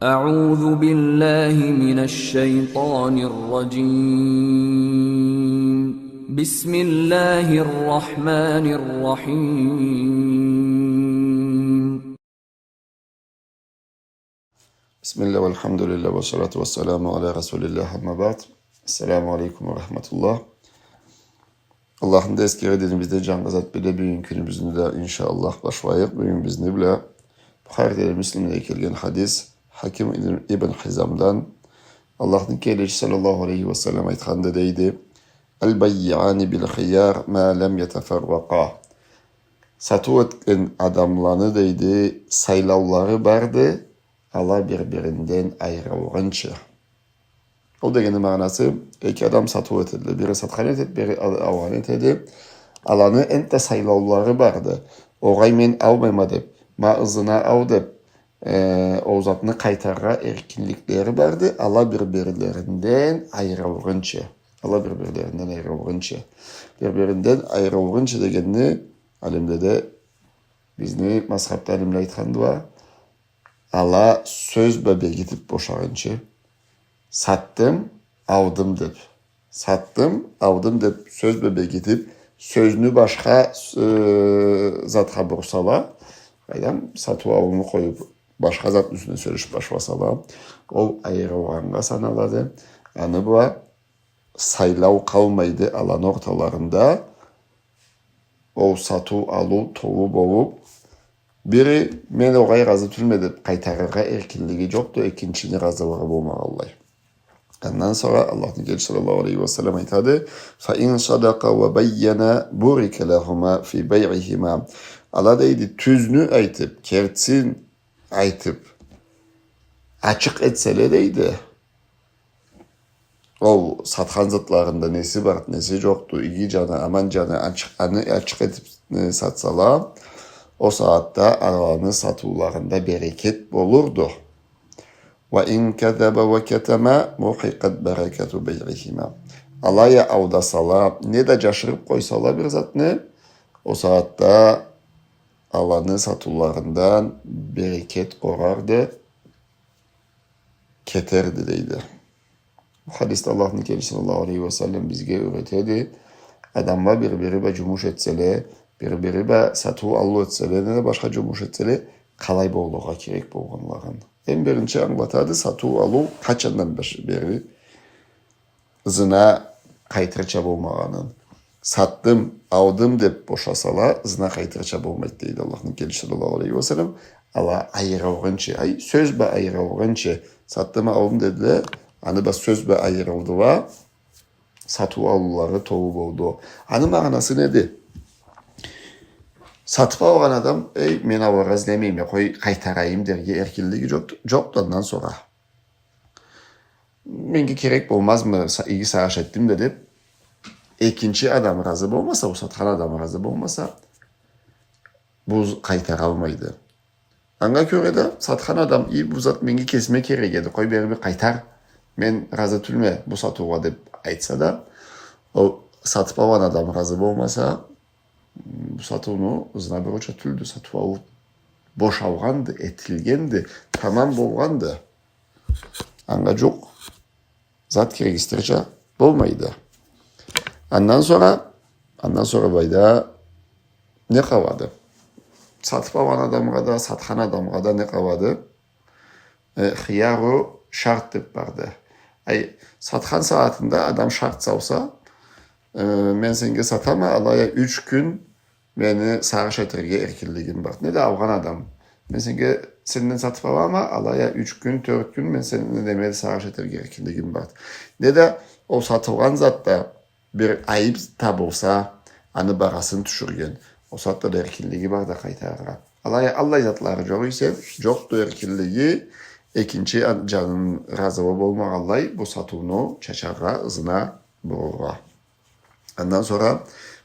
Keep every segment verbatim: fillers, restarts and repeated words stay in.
أعوذ بالله من الشيطان الرجيم. بسم الله الرحمن الرحيم. بسم الله والحمد لله والصلاة والسلام على رسول الله، أما بعد. السلام عليكم ورحمة الله. Аллахны да эсгере, динибизде джангы зат бла бюгюн кюнюбюзню да, иншаАллах, башлайыкъ. Бюгюн бизни бла Бухариде, Муслимде келген хадис, Хаким ибн, ибн Хизамдан, Аллахны келечиси саллаллаху алейхи ва саллам айтханды, дейди: «البيعان بالخيار ما لم يتفرقا». Сатыу этген адамланы, дейди, сайлаулары барды, ала бир-биринден айырылгъынчы. Ол дегенни магъанасы, эки адам сатыу этедиле. Бири сатхан этеди, бири ал-, алгъан этеди. Аланы энтда сайлаулары барды. Огъай, мен алмайма деб, ма ызына ал деб, э, ол затны къайтарыргъа эркинликлери барды. Ала бир-бирлеринден айырылгъынчы. Ала бир-бирлеринден айырылгъынчы. Бир-биринден айырылгъынчы дегенни алимледе, бизни мазхабда алимле айтхандыла, ала сёз бла бегитиб бошагъынчы, сатдым, алдым деб. Сатдым, алдым деб сёз бла бегитиб, сёзню башха, э, затха бурсала, къайдам, сатыу-алыуну къоюб, башха затны юсюнден сёлешиб башласала, ол айырылгъаннга саналады. Аны бла сайлау къалмайды аланы орталарында. Ол сатыу-алыу толу болуб, бири, мен огъай, разы тюлме деб, къайтарыргъа эркинлиги джокъду, экинчини разылыгъы болмагъанлай. Андан сора Аллахны келечиси саллаллаху алейхи ва саллам айтады: «فإن صدقا وبينا بورك لهما في بيعهما». Ала, дейди, тюзню айтыб, кертисин айтыб, ачыкъ этселе, дейди, ол сатхан затларында неси барды, неси джокъду, иги джаны, аман джаны, ачыкъ, аны ачыкъ этиб, э, сатсала, ол сагъатда аланы сатыуларында берекет болурду. «وإن كذبا وكتما محقت بركة بيعهما». Алай а алдасала, неда джашырыб къойсала бир затны, ол сагъатда аланы сатыуларындан берекет къорарды, кетерди, дейди. Бу хадисде Аллахны келечиси саллаллаху алейхи ва саллам бизге юретеди, адамла бир-бири бла джумуш этселе, бир-бири бла сатыу-алыу этселе, неда башха джумуш этселе, къалай болургъа керек болгъанлыгъын. Эм биринчи ангылатады сатыу-алыу къачандан беш-, бери ызына къайтырча болмагъанын. Сатдым, алдым деб бошасала, ызына къайтырча болмайды, дейди Аллахны келечиси саллаллаху алейхи ва саллам. Ала айырылгъынчы, ай, сёз бла айырылгъынчы, сатдым, алдым дедиле, аны бла сёз бла айырылдыла, сатыу-алыулары толу болду. Аны магъанасы неди? Сатыб алгъан адам, эй, мен алыргъа излемейме, къой, къайтарайым дерге эркинлиги джокъду, джокъду андан сора. Меннге керек болмазмы, са-, иги сагъыш этдим да деб, экинчи адам разы болмаса, ол сатхан адам разы болмаса, бу з-, къайтаралмайды. Анга кёре да сатхан адам, и, бу зат меннге кесиме керек эди, къой, бери бир къайтар, мен разы тюлме бу сатыугъа деб айтса да, ол сатыб алгъан адам разы болмаса, бу сатыуну ызына бурурча тюлдю, сатыу-алыу бошалгъанды, этилгенди, тамам болгъанды. Анга джукъ зат киргизтирча болмайды. Андан сора, андан сора былайда не къалады? Сатыб алгъан адамгъа да, сатхан адамгъа да не къалады? Э, хияру шарт деб барды. Ай, сатхан сагъатында адам шарт салса, э, мен сеннге сатама, алай а юч кюн мени сагъыш этерге эркинлигим барды. Неда алгъан адам, мен сеннге, сенден сатыб алама, алай а юч кюн, тёрт кюн мен сени немеде сагъыш этерге эркинлигим барды. Неда ол сатылгъан затда бир айыб табылса, аны багъасын тюшюрген, ол сагъатда да эркинлиги барды къайтарыргъа. Алай а аллай затлары джокъ эсе, джокъду эркинлиги экинчи ан-, джанын разылы болмагъанлай бу сатыуну чачаргъа, ызына бурургъа. Андан сора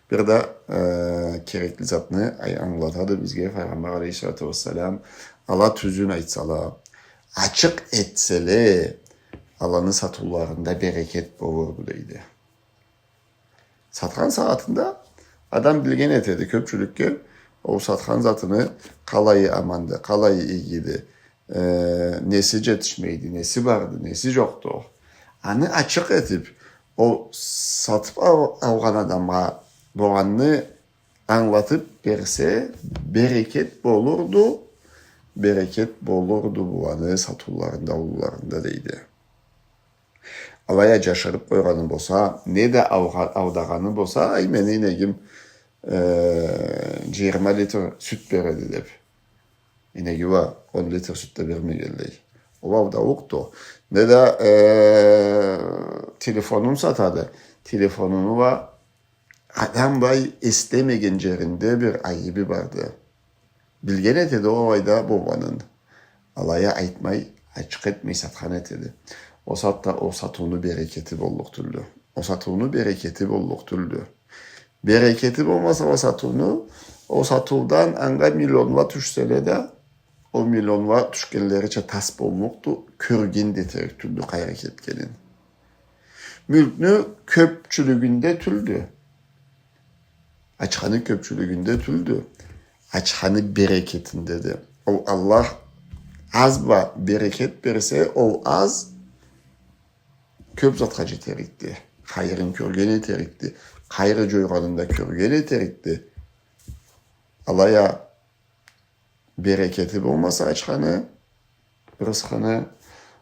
бир да, э, керекли затны ай-, ангылатады бизге Файгъамбар алейхиссалату уассалам. Ала тюзюн айтсала, ачыкъ этселе, аланы сатыуларында берекет болурду, дейди. Сатхан сагъатында адам билген этеди кёпчюлюкге ол сатхан затыны къалайы аманды, къалайы игиди, э, неси джетишмейди, неси барды, неси джокъду. Аны ачыкъ этиб, ол сатыб ал-, алгъан адамгъа болгъанны ангылатыб берсе, берекет болурду, берекет болурду бу аны сатыуларында, алыуларында, дейди. Алай а джашырыб къойгъаны болса, неда алгъа-, алдагъаны болса, ай, мени инегим, э, джыйырма литр сют береди деб. Инеги уа он литр сют да бермегенлей. Ол алдаулукъду. Неда, э, телефонун сатады. Телефонуну уа адам былай эслемеген джеринде бир айыбы барды. Билген этеди ол алайда болгъанын. Алай а айтмай, ачыкъ этмей сатхан этеди. Ол сагъатда ол сатыуну берекети боллукъ тюлдю. Ол сатыуну берекети боллукъ тюлдю. Берекети болмаса ол сатыуну, ол сатыудан анга миллионла тюшселе да, ол миллионла тюшгенлерича тас боллукъду, кёрген да этерик тюлдю къайры кетгенин. Мюлкню кёбчюлюгюнде тюлдю. Ачханы кёбчюлюгюнде тюлдю. Ачханы берекетиндеди. Ол Аллах аз бла берекет берсе, ол аз кёб затха джетерикди. Хайырын кёрген этерикди. Хайыр джойгъанын да кёрген этерикди. Алай а берекети болмаса ачханы, рысхыны,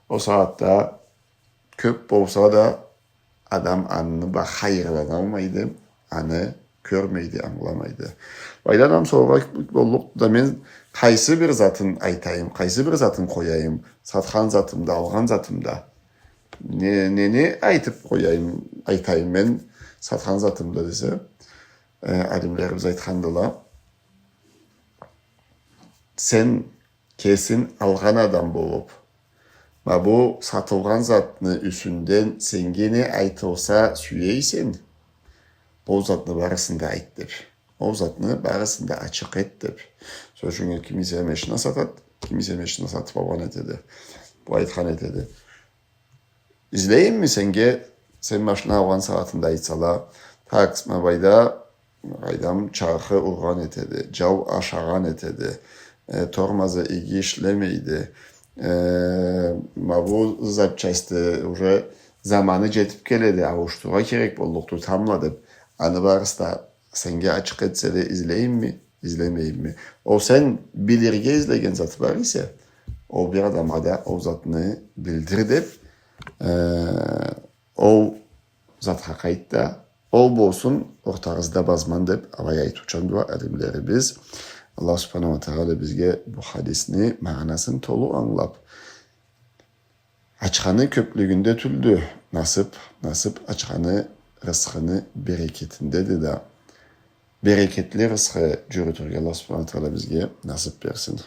ол сагъатда кёб болса да, адам аны бла хайырланалмайды, аны кёрмейди, ангыламайды. Былайда адам сорургъа боллукъду да, мен къайсы бир затын айтайым, къайсы бир затын къояйым, сатхан затымда, алгъан затымда. Не, нени айтыб къояйым, айтайым мен сатхан затымда десе, э, алимлерибиз айтхандыла. Сен кесинг алгъан адам болуб, ма бу сатылгъан затны юсюнден сеннге не айтылса сюе эсенг, ол затны барысын да айт деб. Ол затны барысын да ачыкъ эт деб. Сёз ючюн, кимиси машина сатады, кимиси машина сатыб алгъан этеди. Бу айтхан этеди. Излейимми сеннге, сен машина алгъан сагъатынгда айтсала, так, ма былайда, къайдам, чархы ургъан этеди, джау ашагъан этеди, э, тормозу иги ишлемейди, э, ма бу запчасти уже заманы джетиб келеди, ауушдурургъа керек боллукъду тамбла деб, аны барысы да сеннге ачыкъ этселе, излейимми, излемейимми? Ол сен билирге излеген зат бар эсе, ол бир адамгъа да ол затны билдир деб, э, ол затха къайт да, ол болсун ортагъызда базман деб, алай айтыучандыла алимлерибиз. Аллах субханаху уа тагъала бизге бу хадисни магъанасын толу ангылаб, ачханы кёблюгюнде тюлдю насыб, насыб ачханы, рысхыны берекетиндеди да. Берекетли рысхы джюрютюрге Аллах субханаху уа тагъала бизге насыб берсин.